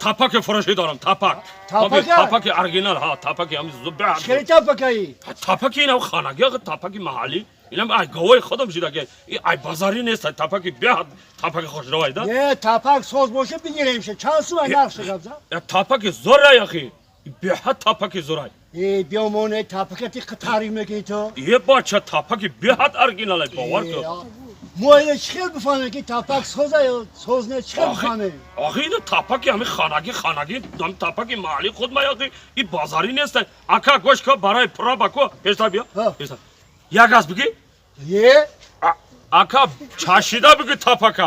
Тапаки фурӯшӣ дорам, тапак. Тапаки оригинал, ҳа, тапаки ҳам зуб. Чӣ тапакаи? Тапаки инам хонагӣ, тапаки маҳаллӣ. Инам ай говои худам шидаги. Ай базарӣ нест, тапаки беҳад тапаки хушравай да. Не, тапак соз боша бигирем ша. Чанд сум ай нарх шагабза? Тапаки зӯрай ахи. Беҳад тапаки зӯрай. Э, биёмоне тапакати таъриф мекунӣ ту? Е бача, тапаки беҳад оригиналай, бовар кун. Мо ина чӣ хел бифаҳмем ки тапак соза ё соз не, чӣ хел бифаҳмем? Охи ина тапаки ҳами хонагӣ, хонагӣ, ҳами тапаки маҳаллии худ ма яхи, и базарӣ нест. Ака, гӯш ко, барои проба ко, пештар биё. Пештар. Як аз бигӣ? Е? Ака, чашида бигӣ тапака.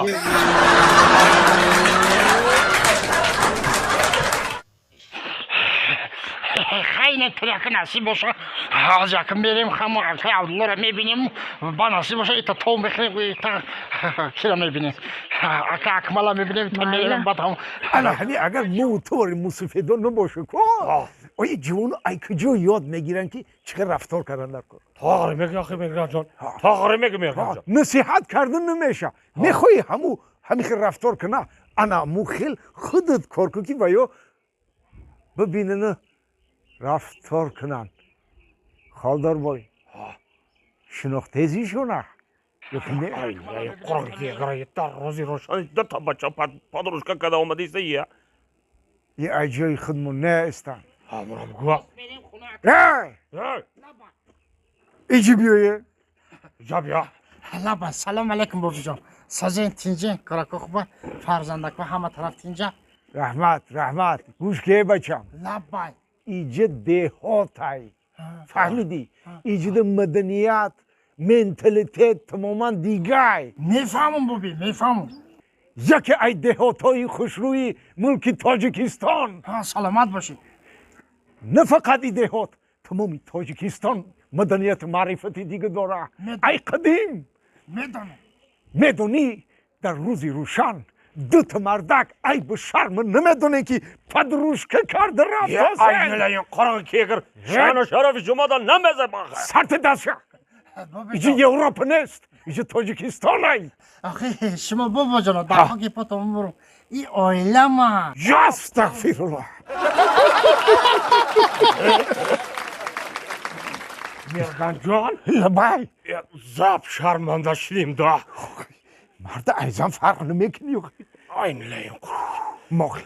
Хайне тряка насиб боша, ҳоз якм мерем хамо акай Абдуллоро мебинем, ба насиб боша ита то мехӯрем, ита кира мебинем, ака Акмала мебинем, та мерем баъд ҳам. Ана ҳами агар мо тори мусафедон набоша ко, ои ҷавоно ай куҷо ёд мегиранд ки чӣ хел рафтор кардан дар кор? Тоғри меги ахи Меҳранҷон, тоғри меги Меҳранҷон. Насиҳат кардан намеша. Мехоҳӣ ҳаму ҳами хел рафтор куна, ана му хел худат кор кун ки ва ё бибинана рафтор кунанд. Холдорбой, шинохтезишона Рози рошани дута бача подружка када омадиста я. И ай ҷои худмон неестанд. Иҷи биёе. Иҷа биё. Лаба, салом алейкум, бобиҷон. Созен, тинҷен, корако хуба, фарзандако ҳама тараф тинҷа. Раҳмат, раҳмат. Гӯш ке, бачам. Лабай. Иҷа деҳотай, фаҳмидӣ? Иҷада маданият, менталитет тамоман дигай. Мефаҳмам, боби, мефаҳмам. Яке ай деҳотҳои хушрӯи мулки Тоҷикистон. Саломат бошед. На фақат и деҳот, тамоми Тоҷикистон маданияту маърифати дига дора ай қадим. Медонам. Медонӣ, дар рӯзи рӯшан дута мардак айбу шарма намедонем ки подружка карда рафтосе. Қорағи кегир, шаъну шарафи шумода намезебаха. Сарти дастша, иҷи Европа нест, иҷи Тоҷикистон ай. Ахи шумо, бобоҷоно, дар хоки потон бурум, и оилама. Астағфируллоҳ. Меҳранҷон. Лабай. Заб шарманда шудем да. Марда айзан фарқ намекунӣ. Айнлаем. Мохи.